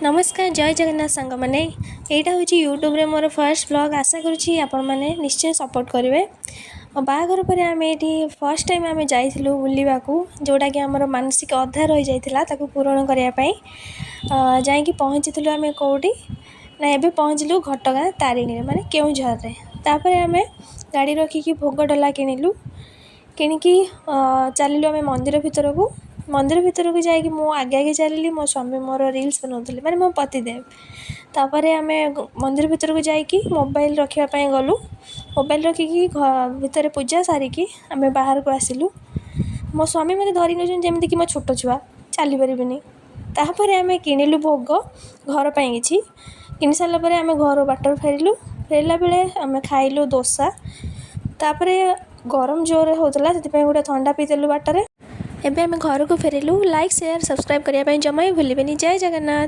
ନମସ୍କାର, ଜୟ ଜଗନ୍ନାଥ ସାଙ୍ଗମାନେ। ଏଇଟା ହେଉଛି ୟୁଟ୍ୟୁବରେ ମୋର ଫାର୍ଷ୍ଟ ବ୍ଲଗ୍। ଆଶା କରୁଛି ଆପଣମାନେ ନିଶ୍ଚୟ ସପୋର୍ଟ କରିବେ। ଆଉ ବାହାଘର ପରେ ଆମେ ଏଇଠି ଫାର୍ଷ୍ଟ ଟାଇମ୍ ଆମେ ଯାଇଥିଲୁ ବୁଲିବାକୁ, ଯେଉଁଟାକି ଆମର ମାନସିକ ଅଧା ରହିଯାଇଥିଲା, ତାକୁ ପୂରଣ କରିବା ପାଇଁ ଯାଇକି ପହଞ୍ଚିଥିଲୁ। ଆମେ କେଉଁଠି ନା ଏବେ ପହଞ୍ଚିଲୁ ଘଟଗାଁ ତାରିଣୀରେ, ମାନେ କେଉଁଝରରେ। ତାପରେ ଆମେ ଗାଡ଼ି ରଖିକି ଭୋଗ ଡଲା କିଣିଲୁ। କିଣିକି ଚାଲିଲୁ ଆମେ ମନ୍ଦିର ଭିତରକୁ। ମନ୍ଦିର ଭିତରକୁ ଯାଇକି ମୁଁ ଆଗେ ଆଗେ ଚାଲିଲି, ମୋ ସ୍ୱାମୀ ମୋର ରିଲ୍ସ ବନାଉଥିଲେ, ମାନେ ମୋ ପତିଦେବ। ତାପରେ ଆମେ ମନ୍ଦିର ଭିତରକୁ ଯାଇକି ମୋବାଇଲ ରଖିବା ପାଇଁ ଗଲୁ। ମୋବାଇଲ ରଖିକି ଭିତରେ ପୂଜା ସାରିକି ଆମେ ବାହାରକୁ ଆସିଲୁ। ମୋ ସ୍ୱାମୀ ମୋତେ ଧରି ନେଉଛନ୍ତି ଯେମିତିକି ମୋ ଛୋଟ ଛୁଆ, ଚାଲିପାରିବିନି। ତାପରେ ଆମେ କିଣିଲୁ ଭୋଗ ଘର ପାଇଁ କିଛି। କିଣି ସାରିଲା ପରେ ଆମେ ଘର ବାଟରେ ଫେରିଲୁ। ଫେରିଲା ବେଳେ ଆମେ ଖାଇଲୁ ଦୋସା। ତାପରେ ଗରମ ଜୋରରେ ହେଉଥିଲା, ସେଥିପାଇଁ ଗୋଟେ ଥଣ୍ଡା ପିଇଦେଲୁ ବାଟରେ। ଏବେ ଆମେ ଘରକୁ ଫେରିଲୁ। ଲାଇକ୍, ସେୟାର, ସବସ୍କ୍ରାଇବ୍ କରିବା ପାଇଁ ଜମା ବି ଭୁଲିବେନି। ଜୟ ଜଗନ୍ନାଥ।